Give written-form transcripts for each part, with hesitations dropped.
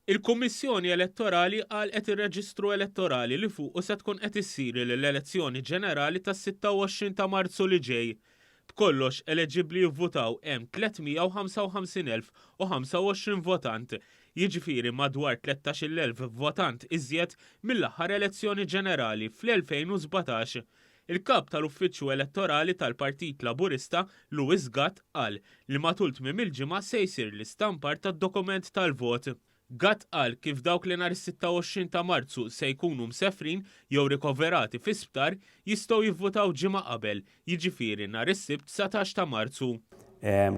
Il-Kummissjoni Elettorali għalqet ir-reġistru elettorali li fuqu se tkun qed issir l-elezzjoni ġenerali tas-26 ta' Marzu li ġej. B'kollox eleġibbli jivvutaw hemm 355,025 votant, jiġifieri madwar 13,000 votant iżjed mill-aħħar elezzjoni ġenerali fl-2017. Il-Kap tal-Uffiċċju Elettorali tal-Partit Laburista, Louis Gatt qal li matul tmiem il-ġimgħa se jsir l-istampar tad-dokument tal-vot. Gatt qal kif dawk li nhar is-26 ta' Marzu se jkunu msefrin jew rikoverati fi sptar jistgħu jivvutaw ġimgħa qabel, jiġifieri nhar is-Sibt 19 ta' Marzu.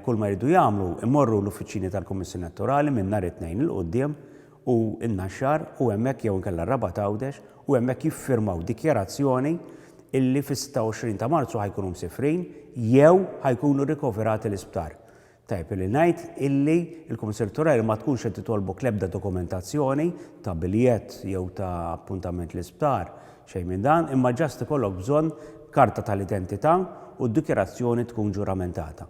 Kull ma jridu jagħmlu imorru l-uffiċini tal-Kummissjoni Elettorali minn nhar it-Tnejn 'il quddiem u n-Naxxar u hemmhekk jew inkella r-Rabat Għawdex u hemmhekk jiffirmaw dikjarazzjoni illi fis-26 ta' Marzu ħa jkunu msifrin jew ħa jkunu rikoverati l-isptar. Tajjeb illi ngħid illi l-Kummissjoni Elettorali ma tkunx qed titolbok l-ebda dokumentazzjoni ta' biljett jew ta' appuntament l-isptar, xejn minn dan, imma just ikollok bżonn karta tal-identità u d-dikjarazzjoni tkun ġuramentata.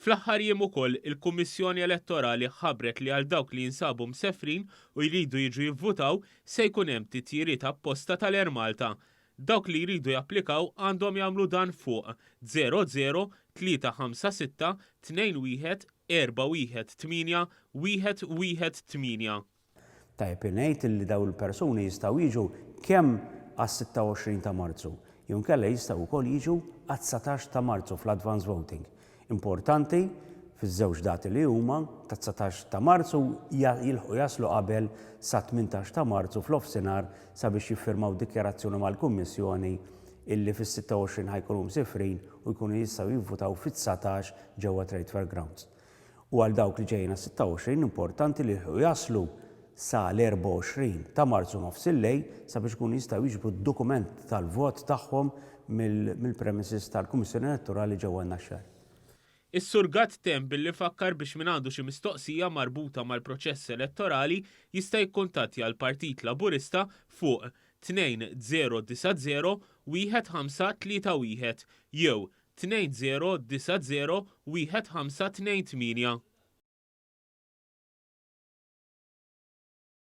Fl-aħħar jiem ukoll, il-Kummissjoni Elettorali ħabbret li għal dawk li jinsabu msefrin u jridu jiġu jivvutaw se jkun hemm titjiriet apposta tal-Air Malta. Dawk li jridu japplikaw għandhom jagħmlu dan fuq 00 356 21 418 118. Tajjeb li ngħid li dawn il-persuni jistgħu jiġu kemm għas-26 ta' Marzu jew inkella jistgħu wkoll jiġu għat-19 ta' Marzu fl-advance voting. Importanti fiż-żewġ dati li huma tat-19 ta' Marzu jilħqu jaslu qabel sat-18 ta' Marzu fl-ofsinhar sabiex jiffirmaw dikjarazzjoni mal-Kummissjoni illi fis-26 ħa jkunu msifrin u jkunu jistgħu jivvutaw fit-19 ġewwa Trade Fair Grounds. U għal dawk li ġejjin għas-26 importanti li jilħqu jaslu sa l-24 ta' Marzu nofs il-lejl sabiex ikunu jistgħu jiġbru d-dokument tal-vot tagħhom mill-premises tal-Kummissjoni Elettorali ġewwa n-Naxxar. Is-Sur Gatt temm billi fakkar biex min għandu xi mistoqsija marbuta mal-proċess elettorali jista' jikkuntattja l-Partit Laburista fuq 2090 1531 jew 2090 1528.